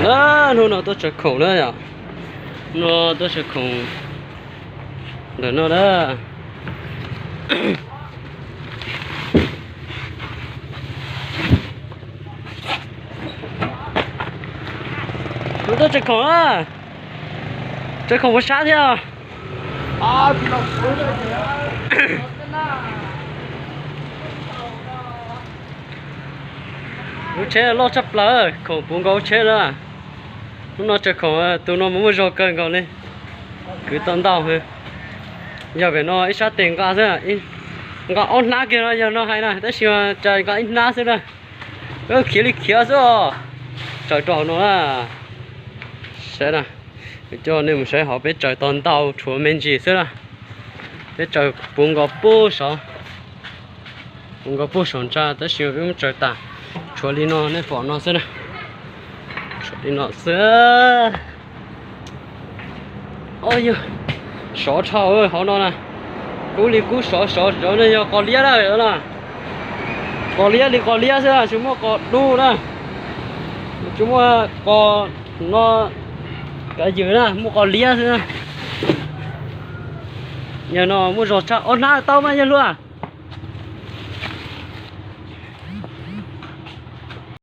Na, hnub no tuaj tsaws khoom na yom. Hnub no tuaj tsaws khoom ntawm no na. Hnub tuaj tsaws khoom na. Tsaws khoom puas sab thiab. Lub tsheb loj tshaj plaws, khoom puv nkaus tsheb na. Hnub no tsaws khoom tus no mas muaj zog kawg nkaus li. Kwv tau ntau. Yog pem no ib sab tes nqa xwb, nqa ob hnab kiag no yog no hais na, tab sis mas cas nqa ib hnab xwb na. Khiav li khiav xwb os. Tsaws rau hauv no na. Saib na, coj nej mus saib hauv peb tsaws tau ntau tshuav me ntsis xwb na. Peb tsaws puv nkaus puag saud, puv nkaus puag saum ntsa tab sis peb muab tsaws tas. Tshuav li no nej pom no xwb na. Tshuav li no xwb. Yog sov dhau hauv no na. Kub li kub sov sov, cov no yog qos liab na. Qos liab li qos liab xwb, tsis muaj qos dub na. Tsis muaj qos no kav ywm na, muaj qos liab xwb na. Yog no muaj zog tshaj, ob hnab tau mas yawg hluas.